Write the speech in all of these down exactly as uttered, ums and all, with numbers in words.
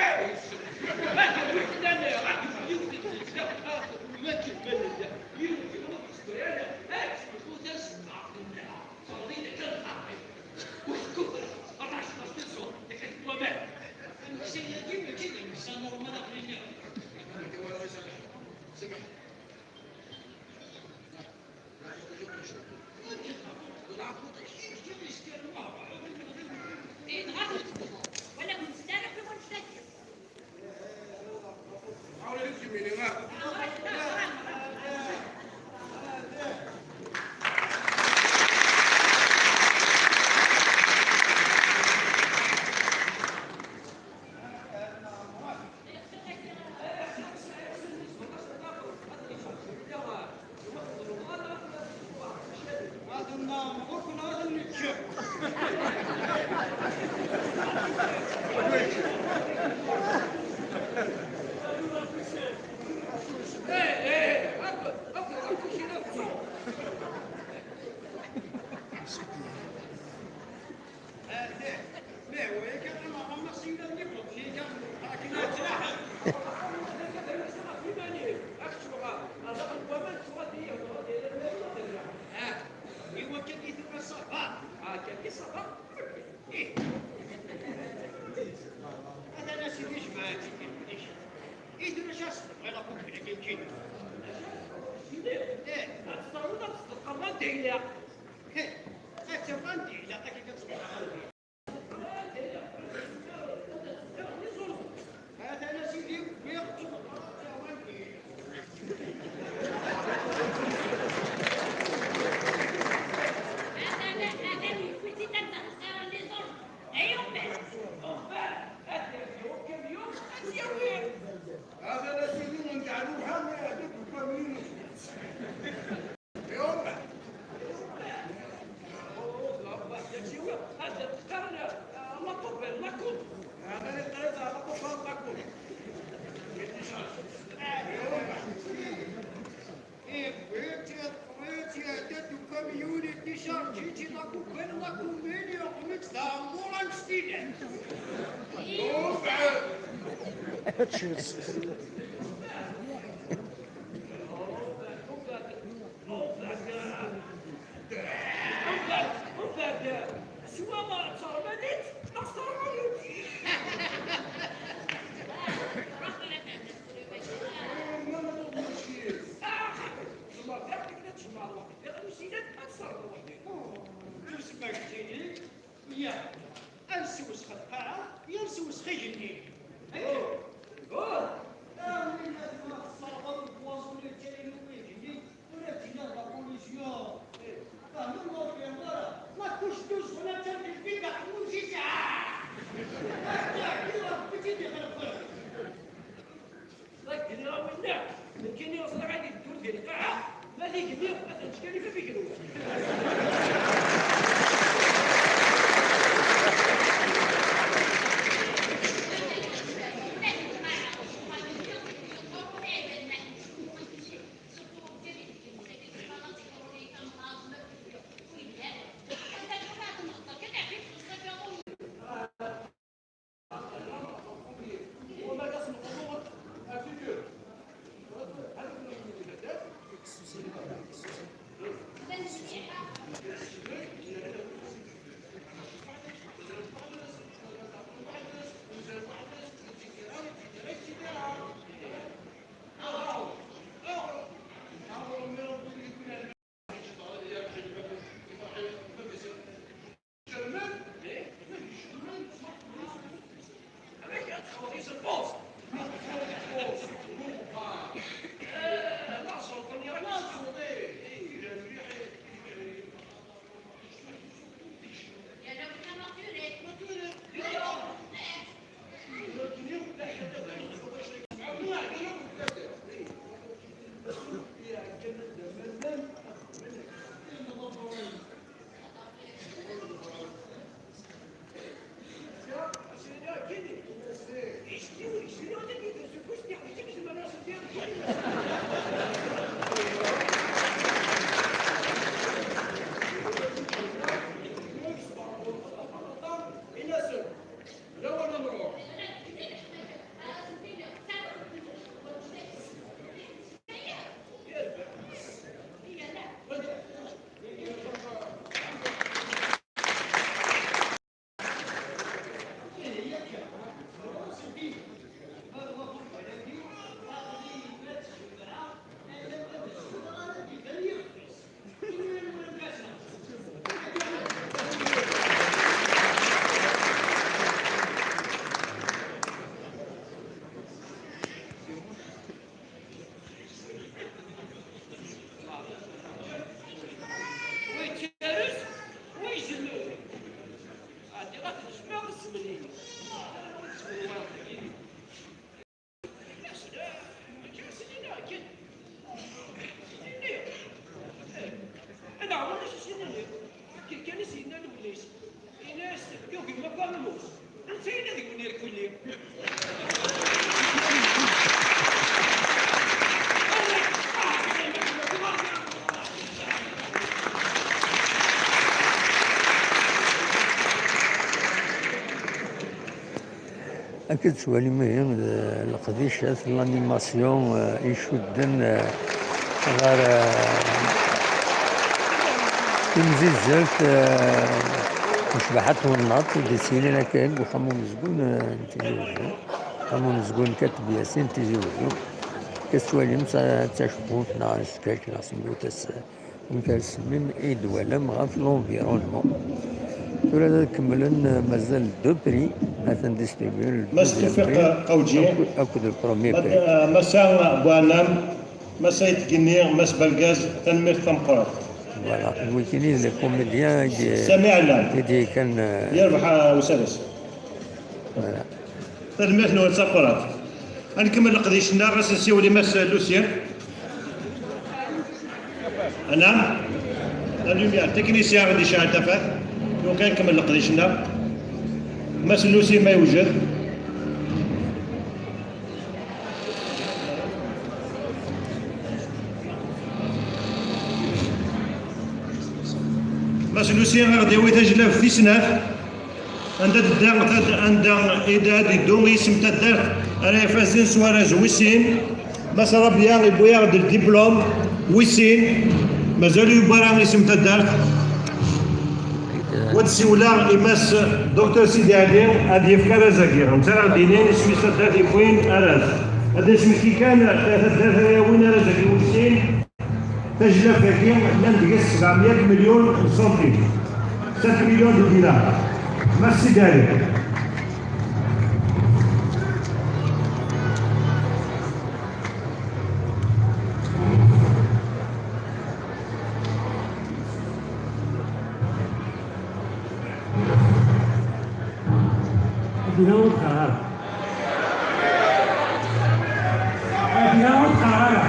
Dɣa ur tebɣu, wala ur nezmir akk i wen-tfakkem. Atan a sidi jemɛet-ik. Ihi ulac ass tebɣiḍ akk kra kan kini. Ad tferneḍ ad tṣeddqeḍ anda yella. He, ad tafeḍ anda yella, akken ad tṣeddqeḍ anda yella. Atan a sidi, wwiɣ-tt. Atan, atan, yewwi-tt-id amda xsara n les ordres. Aywa, mbeɛd. Mbeɛd, ad yerzu ukamyun, ad t-yawi. Atan a sidi, ndeɛ lewham, iɛedda-d ukamyun. Aywa, mbeɛd. Ad d-qqaren, ah, amaṭubal, la coupe. Atan yeqqar-as amaṭubal, la coupe. Aywa, mbeɛd. Iwwi-tt, iṭṭef-itt, iɛedda-d ukamyun, iṭicarǧi-tt, iṭakukan, iṭakumin, iɣumm-itt d aɛmur am s tidet. Umbeɛd, umbeɛd, umbeɛd, umbeɛd, Jmeɛ lweqt diɣen usilan ad tserḍ weḥd-k. Ur semma keččini, ya, ad nsiwsex lqaɛa, ya nsiwsex igenni. Ayya. Ah, win ad ma tserḍeḍ deg waẓul iǧǧa-yi igenni, ur ad d-tiniḍ la pollution. Fehmem ur fhimeḍ ara. La couche douze, on a déjà des filles à rouge ici. Ah! Akka, akka, Rebbi tt-id-ixelqen. Ẓriɣ a winna, nekkini ẓriɣ ad iddur di lqaɛa, ma d igenni ad neǧǧ kan i bab igenwan. Akken tettwalim ihi, d leqdicat, l'animation, eh, icudden, eh, ɣer, eh, timzizzelt, eh, n ccbaḥa n twennaḍt i d-yettilin akka deg uxxam umezgun, eh, n Tizi Wezzu. Uxxam umezgun Kateb Yasin n Tizi Wezzu. Akka tettwalim, d ta-, d tacbunt neɣ s kečč neɣ s mmutas, eh, Amek ara s-, même i d-twalam ɣef l'environnement. Tura ad kemmlen, eh, mazal deux prix, atan distribué le Mass deuxième Tewfiq prix Qawji, akked, akked le premier prix. Massa Bouanam, Massa Itgini, Mass Balgaz, tanemmirt tameqqrant. Voilà, d wikini d les comédiens i d-, Sami Ɛellan, i d-, kan, eh, yerbeḥ, eh, usalas. Voilà. Tanemmirt-nwen d tameqqrant. Ad nkemmel leqdic-nneɣ, ad s-nsiwel i Mass Lucie. Anam, la lumière, technicien i d-iceɛɛel tafat. Lukan nkemmel leqdic-nneɣ. Mass Lucie ma yewjed. Mass Lucie ad ɣ-d-yawi tajlabt tis snat. Anda tedda, tad-, anda i d-, ad iddu yisem n taddart ara ifazen s warraz wis sin. Mass Rabia yewwi-aɣ-d ldiplum wis sin. Mazal ur yewwi ara isem n taddart. Wa d-siwleɣ i Mass Docteur Sidi Ɛli ad yefk arraz-agi. Netta ara ɣ-d-yinin isem-is taddart yewwin arraz. Ad d-nesmekti kan taddart ara yawin arraz-agi wis sin. Tajellabt-agi llan deg-s sebɛemya milyun n centimes, sept millions de dinars. Merci d'aller. Dinars. Ad ur qqareɣ ara.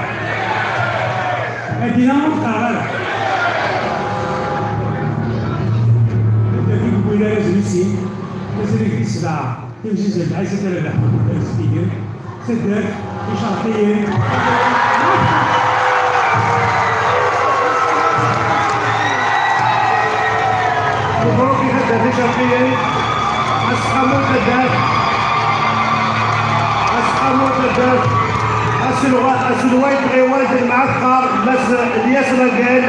Ad ur qqareɣ ara. Anda i yewwi ara zwisin, mazal-it di sebɛa, timzizzelt Ɛisa Tarabaḥ, Zeddigen, taddart, icerqiyen. Mebruk i taddart icerqiyen. Aseqqamu n taddart. Aseqqamu n taddart. Aselwa-, aselway n tɣiwant n Mɛatqa, Mass Lyas Ragal.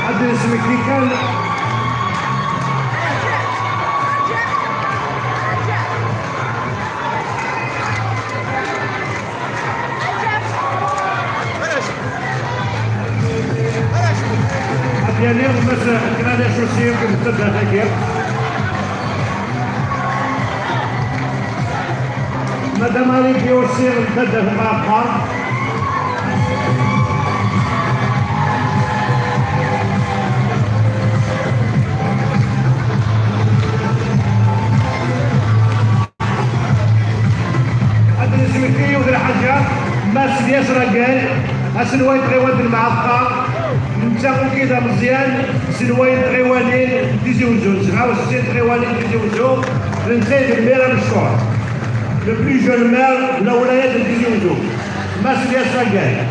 Ad d-nesmekti kan. Ad yali Mass Kral Acusi deg tebbat-agi. Madame Marie Biossi, tadda f Mɛaqqar. Ad d-nesmekti yiwet n lḥaǧa, Mass Lyas Ragal, aselway n tɣiwant n Mɛaqqar, netta akid ameẓyan, aselway n tɣiwanin n Tizi Uzzu, sebɛa u settin tɣiwanin n Tizi Uzzu, d netta i d lmir amecṭuḥ. Le plus jeune maire de la wilaya de Tizi Uzzu, Mass Lyas Ragal.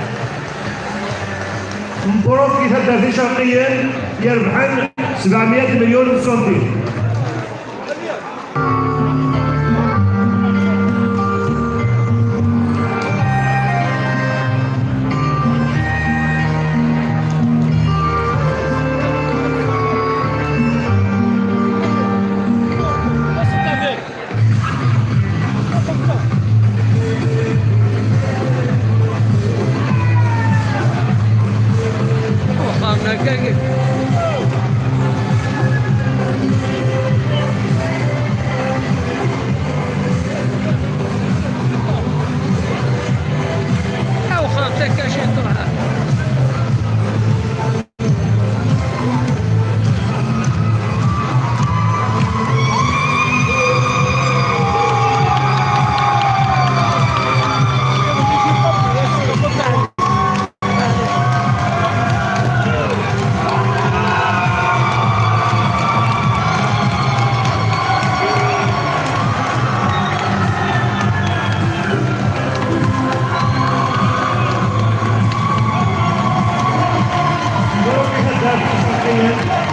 Mebruk i taddart icerqiyen yerbḥen sebɛemya milyun n centimes.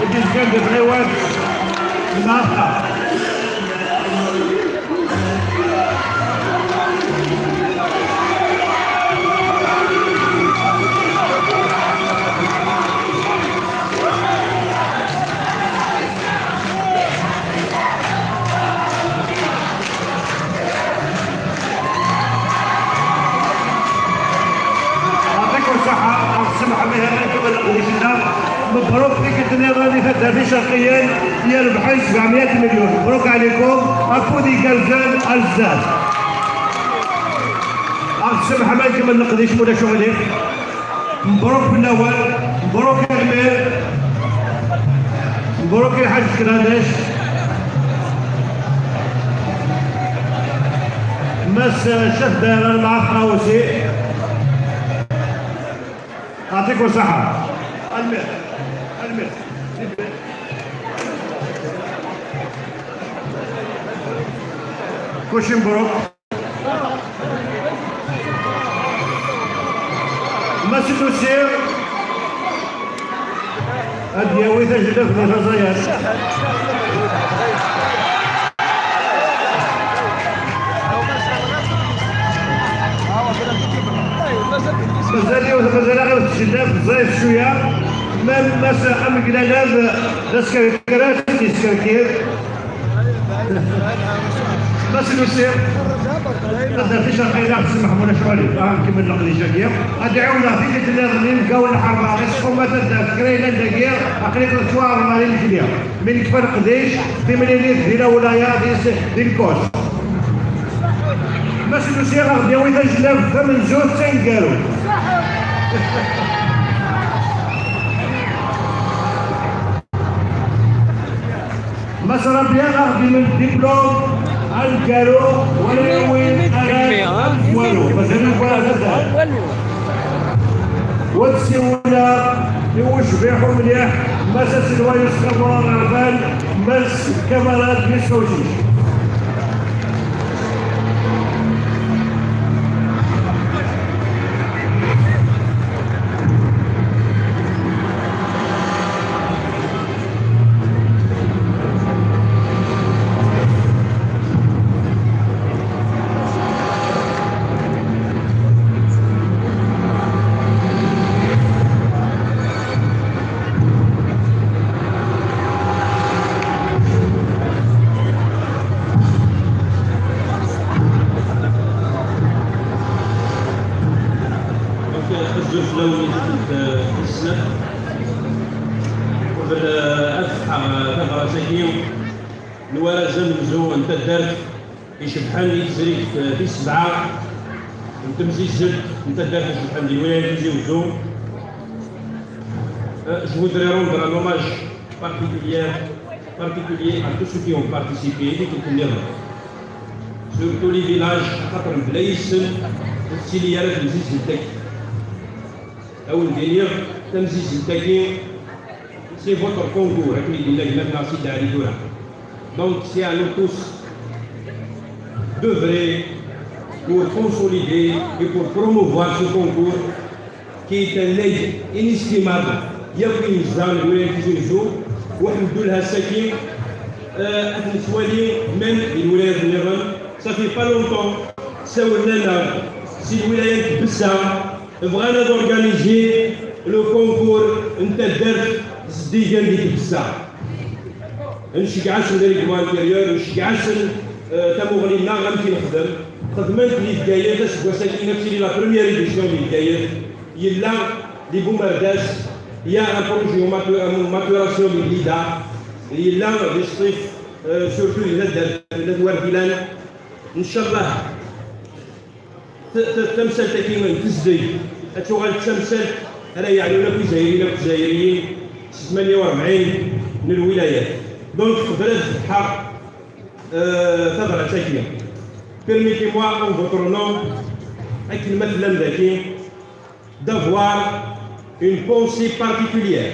It is good that they went. يعطيكم الصحة، أخ سمح بها لكم الأغنية. مبروك ليك الدنيا، راني في الدافع شرقيا، يا ربحي سبعمية مليون. مبروك عليكم، أفودي قرزان الزاد. أخ سمح ما يكمل نقديش ولا شغلي. مبروك في الأول، مبروك يا أمير، مبروك يا حاج كراداش. مس الشيخ داير مع الطاووسي. يعطيكم الصحة. المير، المير. كلشي مبروك. ما سلوسي. هاد ياوي تجلب لي رزايات. مازال يوث-، مازال غير تجلب زايد شوية. ما، ما س-، أم قلالة لا سكركرات يسكركير. ما سلوسي. Taddart icerqi la tsemmeḥ mulac ɣali. Ah, nkemmel leqdic-agi. Ad iɛiwed ɣef tikkelt nniḍen i mgaw n lḥerba, ɣis txumma taddart kra yellan dagi, aql-ik tettwaɛreḍ ar imekli. Mi nekfa leqdic, timlilit di lawlaya, di s-, di lkos. Mass Lusi ad ɣ-d-yawi tajlabt tamenzut d taneggarut. Mass Rabia ad ɣ-d-imel diplôme aneggaru, wala yawi arad amezwaru. Mazal yugar ad d-, wa ad siwleɣ i ucbiḥ umliḥ, Mass aselway Usqamu Aɣerbal, Mass camarade Miss Fawcic. Donc, euh, je voulais vous dire, euh, Qbel, eh, ad ffḥeɣ, eh, tabrat-agi n warraz amenzu n taddart icebḥen i tezrigt, eh, tis sebɛa n temzizzelt n taddart icebḥen di lwilaya n Tizi Uzzu, eh, je voudrais rendre un hommage particulier, particulier à tous ceux qui ont participé, i tikkelt nniḍen. Surtout les villages, axaṭer mebla yis-sen ur tettili ara temzizzelt-agi. Ad wen-d-iniɣ, tamzizzelt-agi, c'est votre concours, akken i d-yenna gma-tneɣ Sidi Ɛli tura. Donc, c'est à nous tous d'œuvrer pour consolider et pour promouvoir ce concours qui est un legs inestimable yakk i yimezdaɣ n lwilaya n Tizi Uzzu. Weḥmed-ul ass-agi, euh, ad t-nettwali même di lwilayat nniḍen. Ça fait pas longtemps, sawlen-aneɣ si lwilaya n Tbessa, bɣan ad organiser le concours n taddart zeddigen di Tbessa. Nceggeɛ-asen le règlement intérieur, nceggeɛ-asen, euh, tamuɣli-nneɣ amek i nexdem. Xedmen-t di Bgayet, aseggas-agi ad tili la première édition di Bgayet. Yella di Bumerdas, il y a un projet en matu-, en maturation di Blida. Yella di Sṭif, euh, surtout di taddart n At Werbilan. Ncallah, t-, t-, tamsalt-agi n tezdeg ad tuɣal d tamsalt ara yeɛnun akk Izzayriyen akk Izzayriyen s tmanya u rebɛin n lwilayat. Donc, qbel ad fetḥeɣ, euh, tabrat-agi, permettez-moi, en votre nom, akken ma tellam dagi, d'avoir une pensée particulière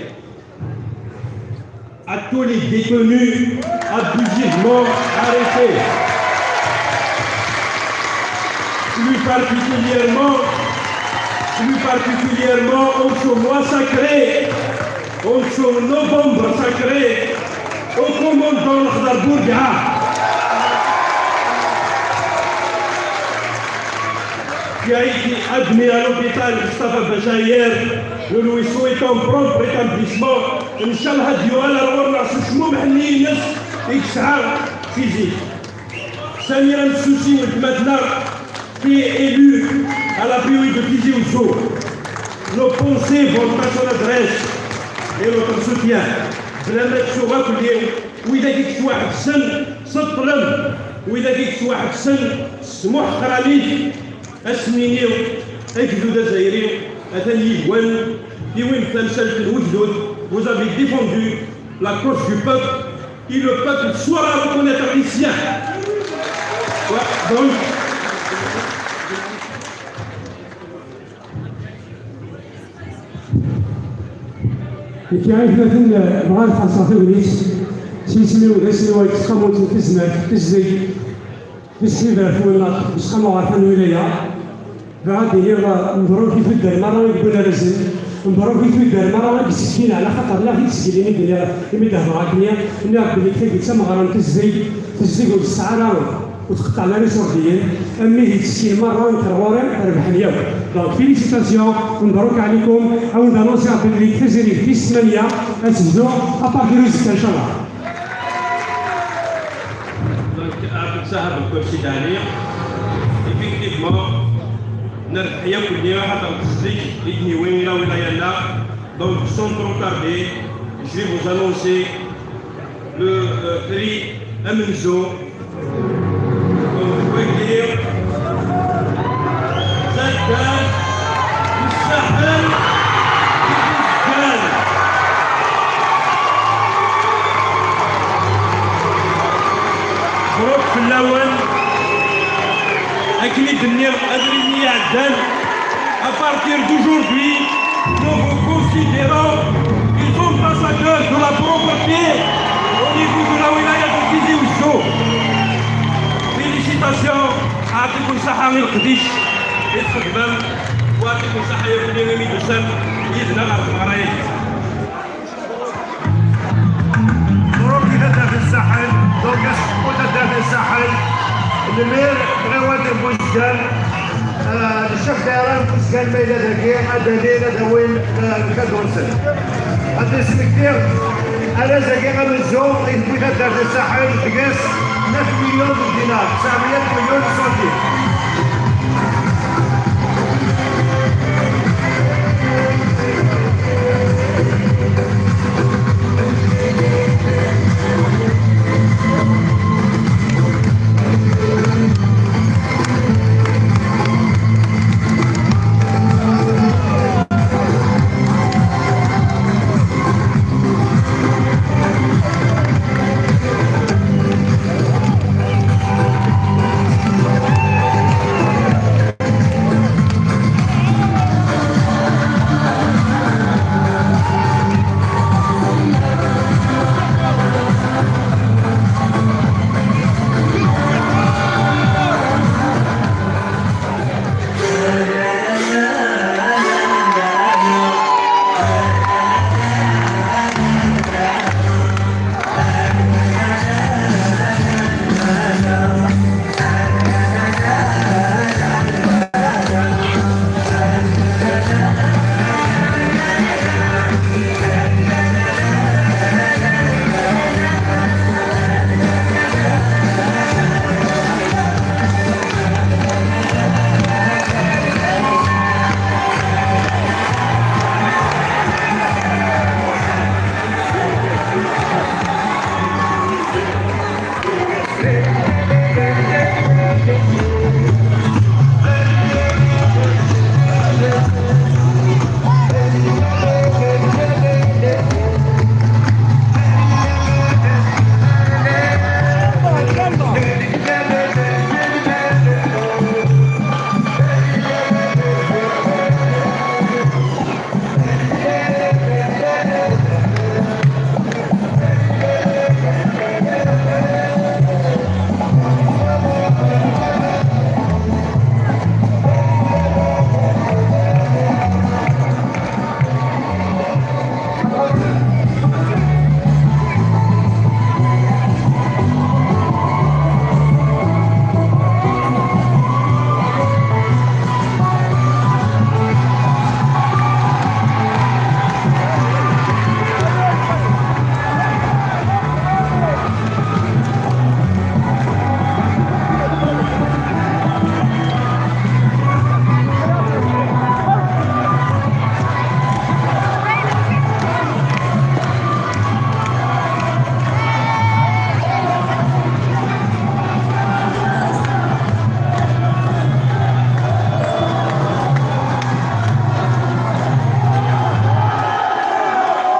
à tous les détenus abusivement arrêtés. Plus particulièrement, plus particulièrement en ce mois sacré, en ce novembre sacré, au commandant Lakhdar Bourguiba, qui a été admis à l'hôpital Mustapha Bacha hier. Nous lui souhaitons prompt rétablissement. Ncallah ad yuɣal ar ɣur-neɣ s ucmumeḥ-nni-ines i yesɛa si zik. Samira Messusi, weltma-tneɣ, qui est élue à la P O I de Tizi Ouzou. Nos pensées vont à son adresse et notre soutien. Bla ma ttuɣ akk lli, widak i yettwaḥebsen s ṭṭlem, widak i yettwaḥebsen s tmuḥeqranit, ad sen-iniɣ, agdud azzayri atan yid-wen, tiwim tamsalt n wegdud, vous avez défendu la cause du peuple, et le peuple saura reconnaître les siens. Ouais, donc, Nekk i atmaten, eh, bɣiɣ ad xellṣeɣ tagnit s yisem-iw d aselway n tqamut n tezmert, tezdeg, di tesnibert n Wennaḍ, Usqamu Aɣerfan n Lwilaya. Bɣiɣ ad d-iniɣ, eh, mebruk i tuddar merra i yewwin arrazen, mebruk i tuddar merra i yessekkinen, ɛla xaṭer lliɣ i yessekkinen imi d-nniɣ, imi d-hedreɣ akkenni, nniɣ belli tagut d tameɣra n tezdeg, tezdeg ur tesɛi ara ur tqeṭṭɛen ara iṣurdiyen, am wid yettekkin merra nekk ar ɣur-i, rebḥen yakk. Donc, félicitations, mebruk ɛlikum, ad wen-d-anunsiɣ belli deg tazrigt tis ssmanya ad tebdu à partir uzekka, ncallah. Donc, Ɛebd Sahab Lkursi Dani. Nerbeḥ yakk-nni, axaṭer d zik i d-niwi ila wilaya-nneɣ. Donc, sans trop tarder, je vais vous annoncer le euh, prix amenzu. Donc, je vais dire, Zaddan Saḥel. Mebṛuk fell-awen. Akken i d-nniɣ abrid-nni iɛeddan, à partir d'aujourd'hui, nous vous considérons les ambassadeurs de la propreté au niveau de la wilaya de Tizi Ouzou. Félicitations, ɛṭikum ṣṣeḥḥa i leqdic i txedmem, u ɛṭikum ṣṣeḥḥa yakk imi d-tusam yid-neɣ ɣer tmeɣra-agi. Mebṛuk i taddart n Saḥel, donc ad s-tḥekku taddart n Saḥel, lmir Ɣiwad Buzgan, ah, le chef daïra n Buzgan ma yella dagi, ad d-alin ad awin, ah, lkadu-nsen. Ad d-smektiɣ arraz-agi amenzu i tewwi taddart n Saḥel, deg-s neuf millions de dinars, tesɛemya milyun n centimes.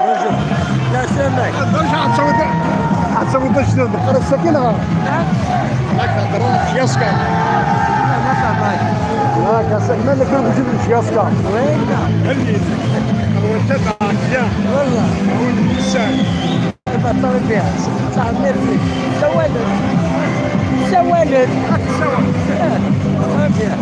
Bonjour. La semaine. Bonjour, عاد تصور، عاد تصور باش نقرا السكينة. نعم. هاك هضروا شياسكا. لا، لا، لا، لا. لا، كاسك مالك كنت نجيب شياسكا. وين؟ هني. هو تبعك يا. والله. هو الإنسان. Pas tant bien. Ça, merci. Ça va, le. Ça va, le. Ça va. Très bien.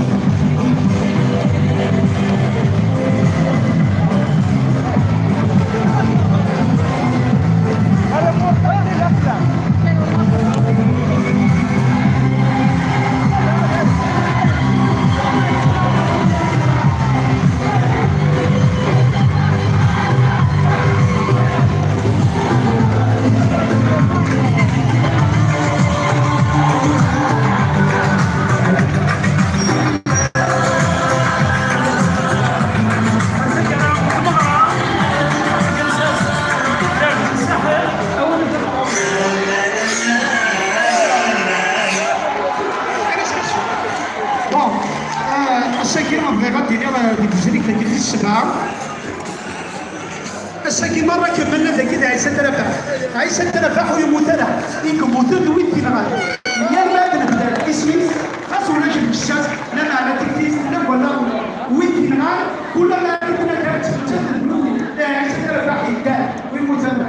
Bɣiɣ ad d-iniɣ, eh, deg tejridt-agi tis sebɛa. Ass-agi merra kemmlen dagi d Ɛisa Trabaḥ. Ɛisa Trabaḥ ur yemmut ara. I yemmuten d wid yenɣan. Yal ma ad nebder isem-is, ɣas ulac lǧessas, lameɛna tikti-s tella deg wallaɣ-nneɣ. Wid yenɣan, kul ma ad d-nadder ttmettat d nutni. Eh, Ɛisa Trabaḥ yedder, ur yemmut ara.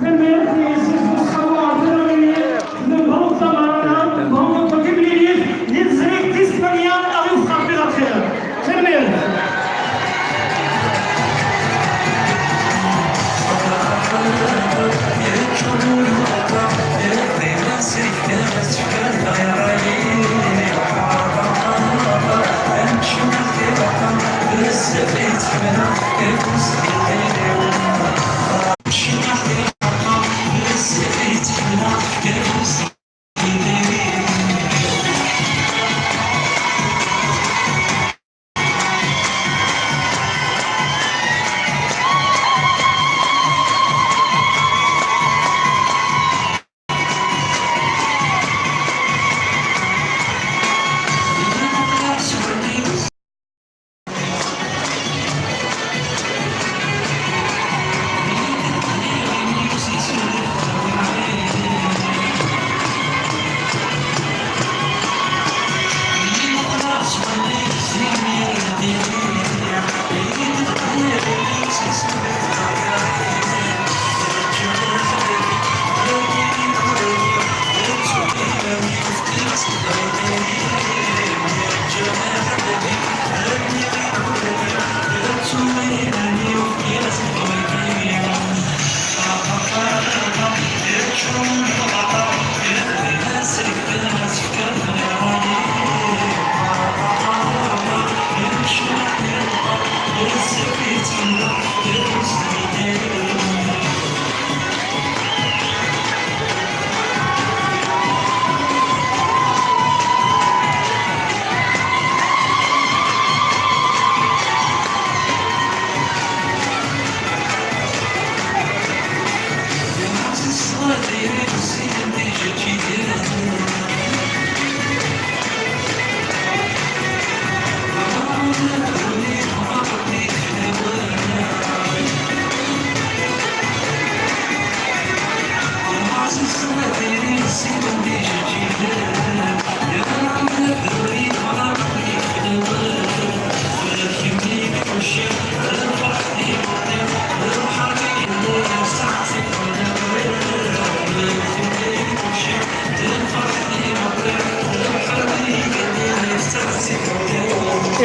Tanemmirt i Yizem Buṣawa, tanemmirt. Nebɣu tameɣra, nebɣu neṭṭef timlilit, di teẓrigt tis tmanya, ad iwefeq Ṛebbi ɣer lxir. Tanemmirt.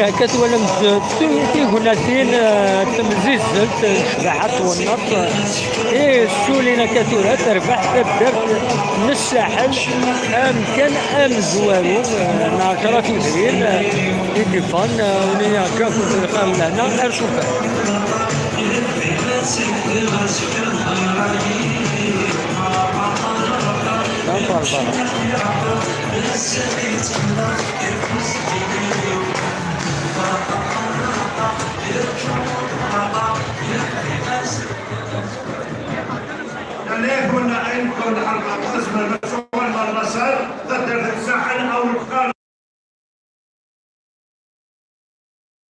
Akka twalamt ti-, tignatin, eh, tamzizzelt, eh, ccbaḥa twenneḍ, eh, i ssulin akka tura terbeḥ taddart n Ssaḥel, amkan amezwaru, eh, n ɛecra tudrin, eh, i d-iffɣen, eh, win i aɣ-iǧǧan di lxir d lehna, ar cufan.